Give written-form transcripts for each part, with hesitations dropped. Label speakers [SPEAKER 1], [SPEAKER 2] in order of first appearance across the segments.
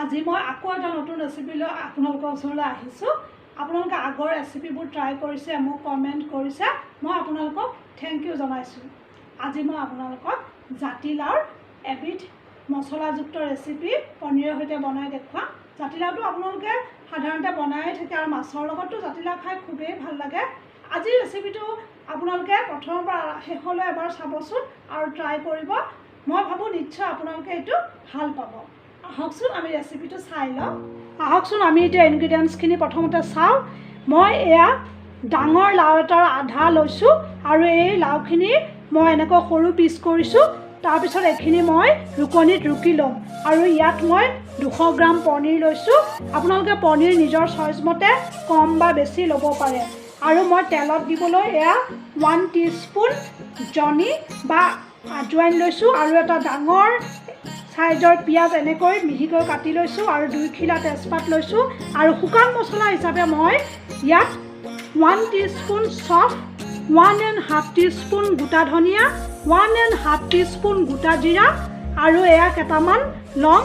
[SPEAKER 1] আজি মই আকৌ এটা নতুন ৰেচিপি লৈ আপোনালোকৰ ওচৰলৈ আহিছোঁ। আপোনালোকে আগৰ ৰেচিপিবোৰ ট্ৰাই কৰিছে, মোক কমেণ্ট কৰিছে, মই আপোনালোকক thank U জনাইছোঁ। আজি মই আপোনালোকক জাতিলাওৰ এবিধ মছলাযুক্ত ৰেচিপি পনীৰৰ সৈতে বনাই দেখুৱাম। জাতিলাওটো আপোনালোকে সাধাৰণতে বনায়ে থাকে আৰু মাছৰ লগততো জাতিলাও খাই খুবেই ভাল লাগে। আজিৰ ৰেচিপিটো আপোনালোকে প্ৰথমৰ পৰা শেষলৈ এবাৰ চাবচোন আৰু ট্ৰাই কৰিব। মই ভাবোঁ নিশ্চয় আপোনালোকে এইটো ভাল পাব। আহকচোন আমি ৰেচিপিটো চাই লওঁ। আহকচোন আমি এতিয়া ইনগ্ৰিডিয়েণ্টছখিনি প্ৰথমতে চাওঁ। মই এয়া ডাঙৰ লাও এটাৰ আধা লৈছোঁ আৰু এই লাওখিনি মই এনেকৈ সৰু পিচ কৰিছোঁ। তাৰপিছত এইখিনি মই ৰুকনিত ৰুকি ল'ম আৰু ইয়াত মই 200 গ্ৰাম পনীৰ লৈছোঁ। আপোনালোকে পনীৰ নিজৰ চইচ মতে কম বা বেছি ল'ব পাৰে। আৰু মই তেলত দিবলৈ এয়া 1 টিস্পুন জনি বা আজৱাইন লৈছোঁ আৰু এটা ডাঙৰ চাইজৰ পিঁয়াজ এনেকৈ মিহিকৈ কাটি লৈছোঁ আৰু 2 খিলা তেজপাত লৈছোঁ। আৰু শুকান মছলা হিচাপে মই ইয়াত 1 টিস্পুন চফ, 1.5 টিস্পুন গোটা ধনিয়া, 1.5 টিস্পুন গোটা জিৰা আৰু এয়া কেইটামান লং,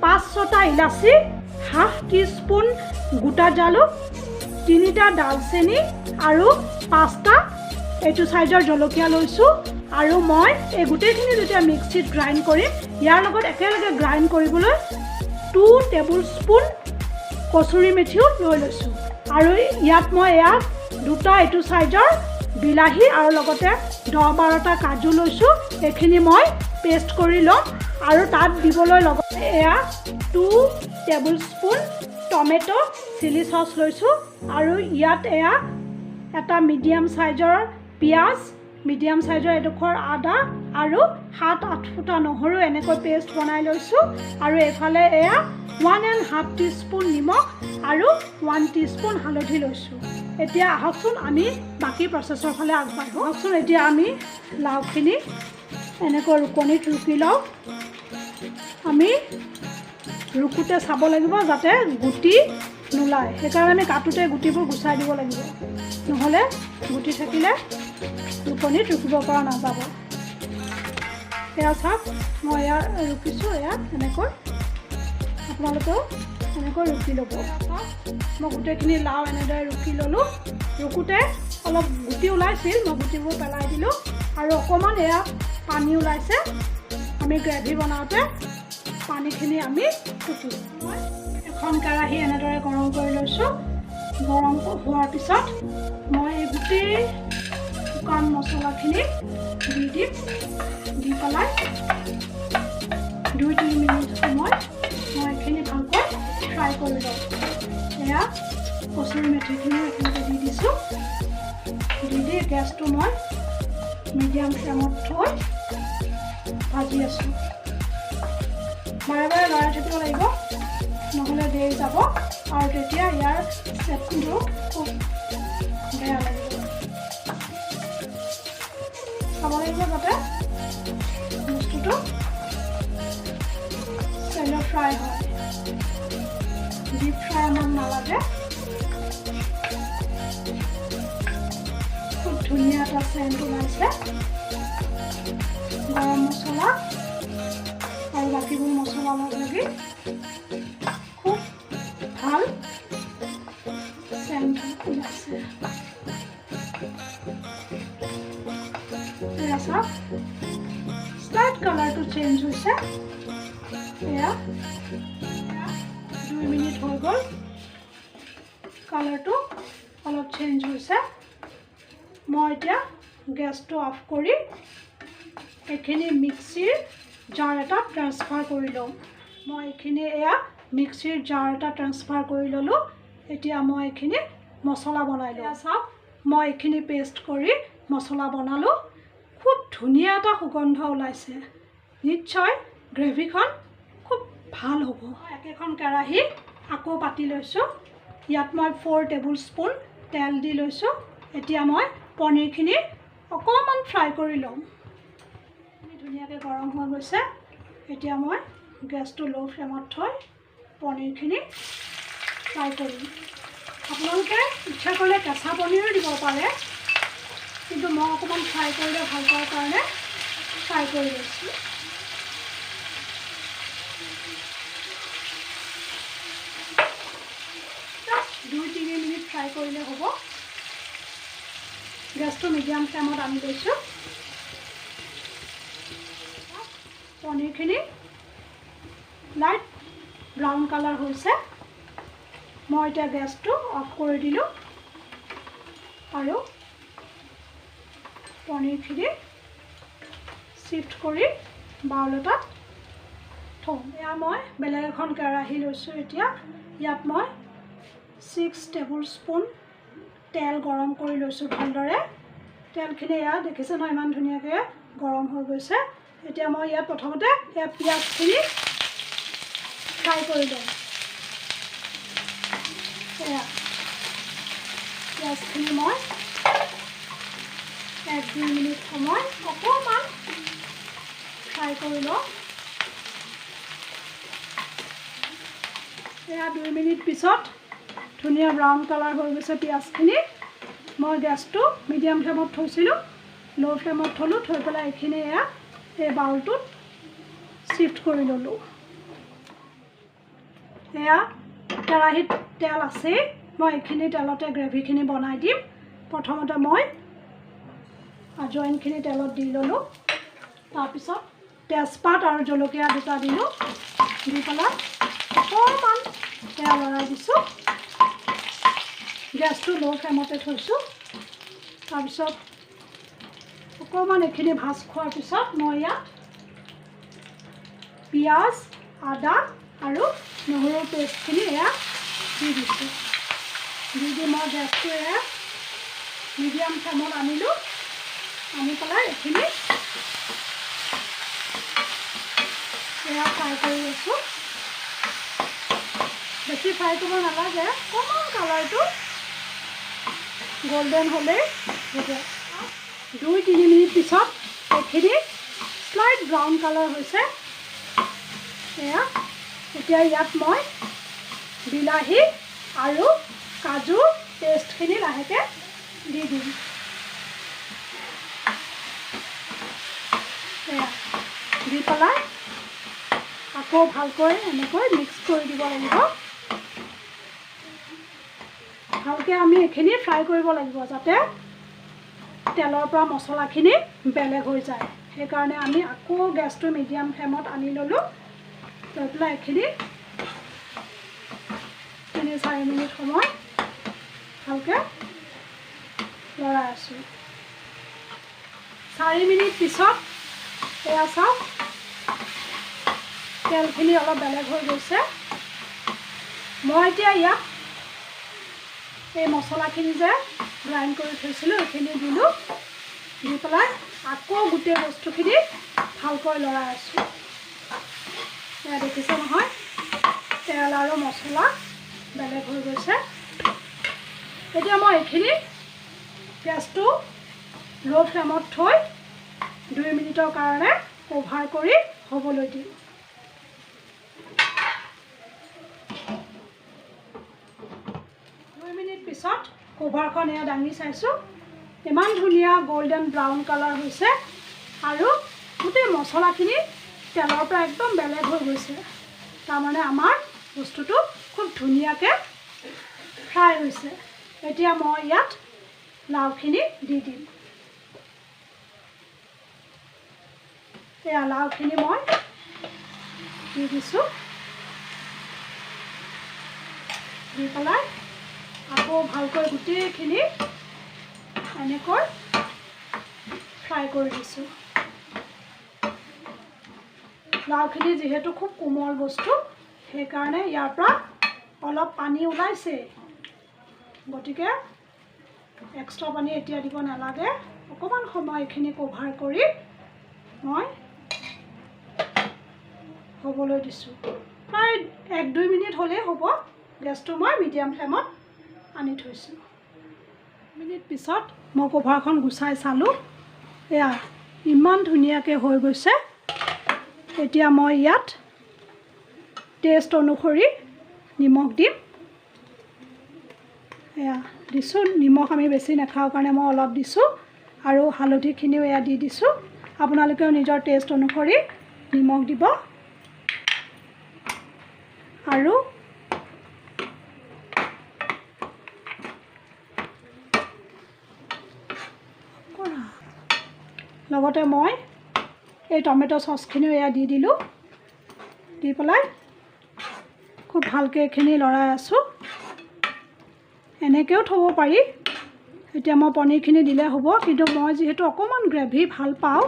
[SPEAKER 1] 5-6টা ইলাচি, 1/2 টিস্পুন গোটা জালুক, 3টা ডালচেনি আৰু 5টা এইটো চাইজৰ জলকীয়া লৈছোঁ। আৰু মই এই গোটেইখিনি যেতিয়া মিক্সিত গ্ৰাইণ্ড কৰিম, ইয়াৰ লগত একেলগে গ্ৰাইণ্ড কৰিবলৈ 2 টেবুল স্পুন কচুৰি মেথিও লৈ লৈছোঁ। আৰু ইয়াত মই এয়া 2টা এইটো চাইজৰ বিলাহী আৰু লগতে 10-12টা কাজু লৈছোঁ। এইখিনি মই পেষ্ট কৰি ল'ম। আৰু তাত দিবলৈ লগতে এয়া 2 table spoon tomato chilli sauce লৈছোঁ। আৰু ইয়াত এয়া এটা মিডিয়াম চাইজৰ পিঁয়াজ, মিডিয়াম চাইজৰ এডোখৰ আদা আৰু 7-8 ফুটা নহৰু এনেকৈ পেষ্ট বনাই লৈছোঁ। আৰু এইফালে এয়া 1.5 টিস্পুন নিমখ আৰু 1 টিস্পুন হালধি লৈছোঁ। এতিয়া আহকচোন আমি বাকী প্ৰচেছৰ ফালে আগবাঢ়োঁ। আহকচোন এতিয়া আমি লাওখিনি এনেকৈ ৰুকনিত ৰুকি লওঁ। আমি ৰুকোতে চাব লাগিব যাতে গুটি নোলায়, সেইকাৰণে আমি কাটোতে গুটিবোৰ গুচাই দিব লাগিব, নহ'লে গুটি থাকিলে ৰুকনিত ৰুকিব পৰা নাযাব। এয়া চাওক, মই এয়া ৰুকিছোঁ। এয়া এনেকৈ আপোনালোকেও এনেকৈ ৰুকি ল'ব। মই গোটেইখিনি লাও এনেদৰে ৰুকি ল'লোঁ। ৰুকোতে অলপ গুটি ওলাইছিল, মই গুটিবোৰ পেলাই দিলোঁ আৰু অকণমান এয়া পানী ওলাইছে। আমি গ্ৰেভি বনাওঁতে পানীখিনি আমি টুকিম। মই এখন কেৰাহী এনেদৰে গৰম কৰি লৈছোঁ। গৰম হোৱাৰ পিছত মই এই গোটেই শুকান মছলাখিনি দি দিম। দি পেলাই 2-3 মিনিট সময় মই এইখিনি ভালকৈ ফ্ৰাই কৰি ল'ম। এয়া কচুৰি মেথিখিনিও একেলগে দি দিছোঁ। দি দি গেছটো মই মিডিয়াম ফ্লেমত থৈ ভাজি আছোঁ। বাৰে বাৰে লৰাই থাকিব লাগিব, নহ'লে দেৰি যাব আৰু তেতিয়া ইয়াৰ চেপটো খুব বেয়া লাগিব। চাব লাগিব যাতে বস্তুটো চেল' ফ্ৰাই হয়, ডিপ ফ্ৰাই আমাক নালাগে। খুব ধুনীয়া এটা চেণ্ট ওলাইছে। গৰম মছলা আৰু বাকীবোৰ মছলা লগ লাগি খুব ভাল চেণ্ট ওলাইছে। এয়া চাওক, শ্লাইট কালাৰটো চেঞ্জ হৈছে। এয়া 2 মিনিট হৈ গ'ল, কালাৰটো অলপ চেঞ্জ হৈছে। মই এতিয়া গেছটো অফ কৰি এইখিনি মিক্সিৰ জাৰ এটাত ট্ৰেন্সফাৰ কৰি ল'ম। মই এইখিনি এয়া মিক্সিৰ জাৰ এটা ট্ৰেন্সফাৰ কৰি ল'লোঁ। এতিয়া মই এইখিনি মছলা বনাই লওঁ। চাওক, মই এইখিনি পেষ্ট কৰি মছলা বনালোঁ। খুব ধুনীয়া এটা সুগন্ধ ওলাইছে। নিশ্চয় গ্ৰেভিখন খুব ভাল হ'ব। একেখন কেৰাহী আকৌ পাতি লৈছোঁ। ইয়াত মই 4 টেবুল স্পুন তেল দি লৈছোঁ। এতিয়া মই পনীৰখিনি অকণমান ফ্ৰাই কৰি ল'ম। ধুনীয়াকৈ গৰম হৈ গৈছে। এতিয়া মই গেছটো ল' ফ্লেমত থৈ পনীৰখিনি ফ্ৰাই কৰিম। আপোনালোকে ইচ্ছা কৰিলে কেঁচা পনীৰো দিব পাৰে, কিন্তু মই অকণমান ফ্ৰাই কৰিলে ভাল পাওঁ কাৰণে ফ্ৰাই কৰি লৈছোঁ। ফ্ৰাই কৰিলে হ'ব। গেছটো মিডিয়াম ফ্লেমত আনি লৈছোঁ। পনীৰখিনি লাইট ব্ৰাউন কালাৰ হৈছে। মই এতিয়া গেছটো অফ কৰি দিলোঁ আৰু পনীৰখিনি চিফ্ট কৰি বাউল এটাত থওঁ। এয়া মই বেলেগ এখন কেৰাহী লৈছোঁ। এতিয়া ইয়াত মই 6 টেবুল স্পুন তেল গৰম কৰি লৈছোঁ ভালদৰে। তেলখিনি এয়া দেখিছে নহয়, ইমান ধুনীয়াকৈ গৰম হৈ গৈছে। এতিয়া মই ইয়াত প্ৰথমতে এয়া পিঁয়াজখিনি ফ্ৰাই কৰি ল'ম। এয়া পিঁয়াজখিনি মই 1-2 মিনিট সময় অকণমান ফ্ৰাই কৰি লওঁ। এয়া 2 মিনিট পিছত ধুনীয়া ব্ৰাউন কালাৰ হৈ গৈছে পিঁয়াজখিনি। মই গেছটো মিডিয়াম ফ্লেমত থৈছিলোঁ, ল' ফ্লেমত থ'লোঁ। থৈ পেলাই এইখিনি এয়া এই বাউলটোত চিফ্ট কৰি ল'লোঁ। এয়া কেৰাহীত তেল আছেই, মই এইখিনি তেলতে গ্ৰেভিখিনি বনাই দিম। প্ৰথমতে মই আজৱাইনখিনি তেলত দি ল'লোঁ। তাৰপিছত তেজপাত আৰু জলকীয়া দুটা দিলোঁ। দি পেলাই অকণমান তেল লৰাই দিছোঁ। গেছটো ল' ফ্লেমতে থৈছোঁ। তাৰপিছত অকণমান এইখিনি ভাজ খোৱাৰ পিছত মই ইয়াত পিঁয়াজ, আদা আৰু নহৰুৰ পেষ্টখিনি এয়া দি দিছোঁ। দি দি মই গেছটো এয়া মিডিয়াম ফ্লেমত আনিলোঁ। আনি পেলাই এইখিনি এয়া ফ্ৰাই কৰি আছোঁ। বেছি ফ্ৰাই কৰিব নালাগে, অকণমান কালাৰটো গল্ডেন হ'লেই হ'ব। 2-3 মিনিট পিছত এইখিনি শ্লাইট ব্ৰাউন কালাৰ হৈছে। এয়া এতিয়া ইয়াত মই বিলাহী আৰু কাজুৰ পেষ্টখিনি লাহেকৈ দি দিম। এয়া দি পেলাই আকৌ ভালকৈ এনেকৈ মিক্স কৰি দিব লাগিব। ভালকৈ আমি এইখিনি ফ্ৰাই কৰিব লাগিব যাতে তেলৰ পৰা মছলাখিনি বেলেগ হৈ যায়। সেইকাৰণে আমি আকৌ গেছটো মিডিয়াম ফ্লেমত আনি ল'লোঁ। লৈ পেলাই এইখিনি 3-4 মিনিট সময় ভালকৈ লৰাই আছোঁ। 4 মিনিট পিছত এয়া চাওক, তেলখিনি অলপ বেলেগ হৈ গৈছে। মই এতিয়া ইয়াত এই মছলাখিনি যে গ্ৰাইণ্ড কৰি থৈছিলোঁ এইখিনি দিলোঁ। দি পেলাই আকৌ গোটেই বস্তুখিনি ভালকৈ লৰাই আছোঁ। এয়া দেখিছে নহয়, তেল আৰু মছলা বেলেগ হৈ গৈছে। এতিয়া মই এইখিনি গেছটো ল' ফ্লেমত থৈ 2 মিনিটৰ কাৰণে কভাৰ কৰি হ'বলৈ দিম। 2 মিনিট পিছত কভাৰখন এয়া দাঙি চাইছোঁ, ইমান ধুনীয়া গল্ডেন ব্ৰাউন কালাৰ হৈছে আৰু গোটেই মছলাখিনি তেলৰ পৰা একদম বেলেগ হৈ গৈছে। তাৰমানে আমাৰ বস্তুটো খুব ধুনীয়াকৈ ফ্ৰাই হৈছে। এতিয়া মই ইয়াত লাওখিনি দি দিম। এয়া লাওখিনি মই দি দিছোঁ। দি পেলাই আকৌ ভালকৈ গোটেইখিনি এনেকৈ ফ্ৰাই কৰি দিছোঁ। লাওখিনি যিহেতু খুব কোমল বস্তু, সেইকাৰণে ইয়াৰ পৰা অলপ পানী ওলাইছে, গতিকে এক্সট্ৰা পানী এতিয়া দিব নালাগে। অকণমান সময় এইখিনি কভাৰ কৰি মই হ'বলৈ দিছোঁ। প্ৰায় 1-2 মিনিট হ'লেই হ'ব। গেছটো মই মিডিয়াম ফ্লেমত আনি থৈছোঁ। মিনিট পিছত মই কভাৰখন গুচাই চালোঁ, এয়া ইমান ধুনীয়াকৈ হৈ গৈছে। এতিয়া মই ইয়াত টেষ্ট অনুসৰি নিমখ দিম। এয়া দিছোঁ। নিমখ আমি বেছি নাখাওঁ কাৰণে মই অলপ দিছোঁ আৰু হালধিখিনিও এয়া দি দিছোঁ। আপোনালোকেও নিজৰ টেষ্ট অনুসৰি নিমখ দিব। আৰু লগতে মই এই টমেট' চচখিনিও এয়া দি দিলোঁ। দি পেলাই খুব ভালকৈ এইখিনি লৰাই আছোঁ। এনেকৈও থ'ব পাৰি। এতিয়া মই পনীৰখিনি দিলে হ'ব, কিন্তু মই যিহেতু অকণমান গ্ৰেভি ভাল পাওঁ,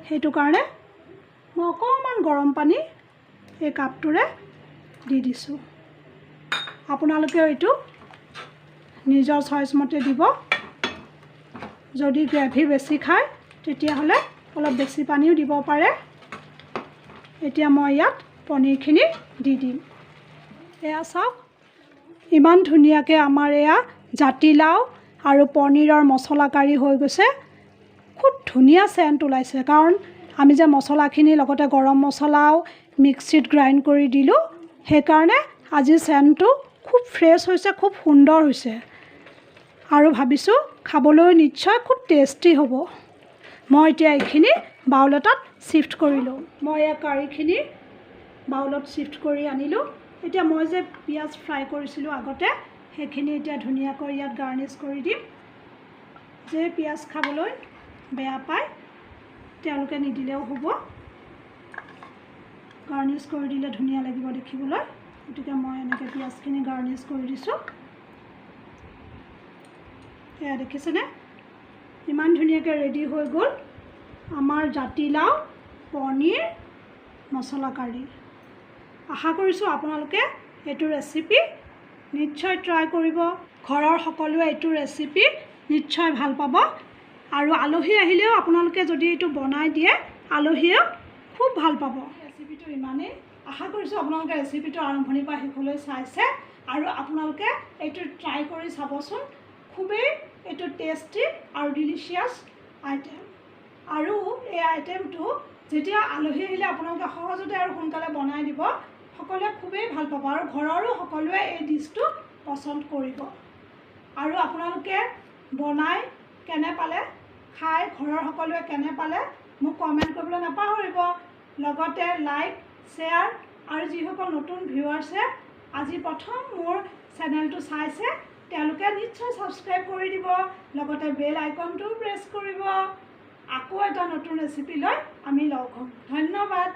[SPEAKER 1] সেইটো কাৰণে মই অকণমান গৰম পানী এই কাপটোৰে দি দিছোঁ। আপোনালোকেও এইটো নিজৰ চইচ মতে দিব। যদি গ্ৰেভি বেছি খায়, তেতিয়াহ'লে অলপ বেছি পানীও দিব পাৰে। এতিয়া মই ইয়াত পনীৰখিনি দি দিম। এয়া চাওক, ইমান ধুনীয়াকৈ আমাৰ এয়া জাতিলাও আৰু পনীৰৰ মছলা কাৰী হৈ গৈছে। খুব ধুনীয়া চেণ্ট ওলাইছে, কাৰণ আমি যে মছলাখিনি লগতে গৰম মছলাও মিক্সিত গ্ৰাইণ্ড কৰি দিলোঁ, সেইকাৰণে আজি চেণ্টটো খুব ফ্ৰেছ হৈছে, খুব সুন্দৰ হৈছে আৰু ভাবিছোঁ খাবলৈ নিশ্চয় খুব টেষ্টি হ'ব। মই এতিয়া এইখিনি বাউল এটাত শ্বিফ্ট কৰি লওঁ। মই এই কাৰীখিনি বাউলত শ্বিফ্ট কৰি আনিলোঁ। এতিয়া মই যে পিঁয়াজ ফ্ৰাই কৰিছিলোঁ আগতে, সেইখিনি এতিয়া ধুনীয়াকৈ ইয়াত গাৰ্নিছ কৰি দিম। যে পিঁয়াজ খাবলৈ বেয়া পায়, তেওঁলোকে নিদিলেও হ'ব। গাৰ্নিছ কৰি দিলে ধুনীয়া লাগিব দেখিবলৈ। গতিকে মই এনেকৈ পিঁয়াজখিনি গাৰ্নিছ কৰি দিছোঁ। এয়া দেখিছেনে, ইমান ধুনীয়াকৈ ৰেডি হৈ গ'ল আমাৰ জাতিলাও পনীৰ মছলা কাৰী। আশা কৰিছোঁ আপোনালোকে এইটো ৰেচিপি নিশ্চয় ট্ৰাই কৰিব। ঘৰৰ সকলোৱে এইটো ৰেচিপি নিশ্চয় ভাল পাব আৰু আলহী আহিলেও আপোনালোকে যদি এইটো বনাই দিয়ে, আলহীয়েও খুব ভাল পাব। ৰেচিপিটো ইমানেই। আশা কৰিছোঁ আপোনালোকে ৰেচিপিটো আৰম্ভণিৰ পৰা শেষলৈ চাইছে আৰু আপোনালোকে এইটো ট্ৰাই কৰি চাবচোন। খুবেই এইটো টেষ্টি আৰু ডিলিচিয়াছ আইটেম আৰু এই আইটেমটো যেতিয়া আলহী আহিলে আপোনালোকে সহজতে আৰু সোনকালে বনাই দিব, সকলোৱে খুবেই ভাল পাব আৰু ঘৰৰো সকলোৱে এই ডিছটো পচন্দ কৰিব। আৰু আপোনালোকে বনাই কেনে পালে, খাই ঘৰৰ সকলোৱে কেনে পালে, মোক কমেণ্ট কৰিবলৈ নাপাহৰিব। লগতে লাইক, শ্বেয়াৰ আৰু যিসকল নতুন ভিউৱাৰ্ছে আজি প্ৰথম মোৰ চেনেলটো চাইছে, তেওঁলোকে নিশ্চয় ছাবস্ক্ৰাইব কৰি দিব, লগতে বেল আইকনটোও প্ৰেছ কৰিব। আকৌ এটা নতুন ৰেচিপি লৈ আমি লগ হ'ম। ধন্যবাদ।